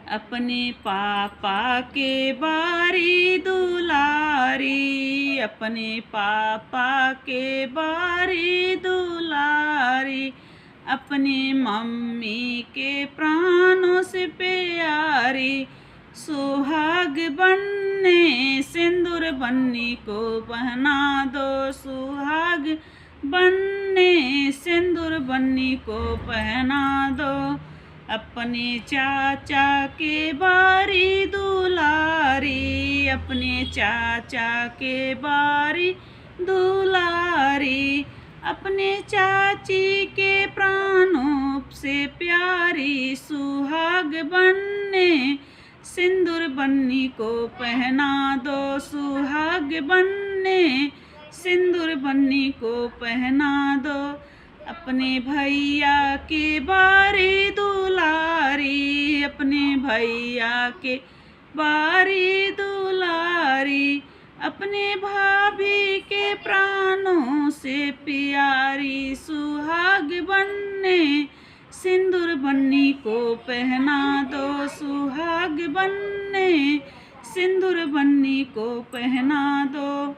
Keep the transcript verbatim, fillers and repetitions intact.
अपने पापा के बारी दुलारी, अपने पापा के बारी दुलारी, अपने मम्मी के प्राणों से प्यारी। सुहाग बन्ने सिंदूर बन्नी को पहना दो, सुहाग बन्ने सिंदूर बन्नी को पहना दो। अपने चाचा के बारी दुलारी, अपने चाचा के बारी दुलारी, अपने चाची के प्राणों से प्यारी। सुहाग बन्ने सिंदूर बन्नी को पहना दो, सुहाग बन्ने सिंदूर बन्नी को पहना दो। अपने भैया के बारी दुलारी, अपने भैया के बारी दुलारी, अपने भाभी के प्राणों से प्यारी। सुहाग बन्ने सिंदूर बन्नी को पहना दो, सुहाग बन्ने सिंदूर बन्नी को पहना दो।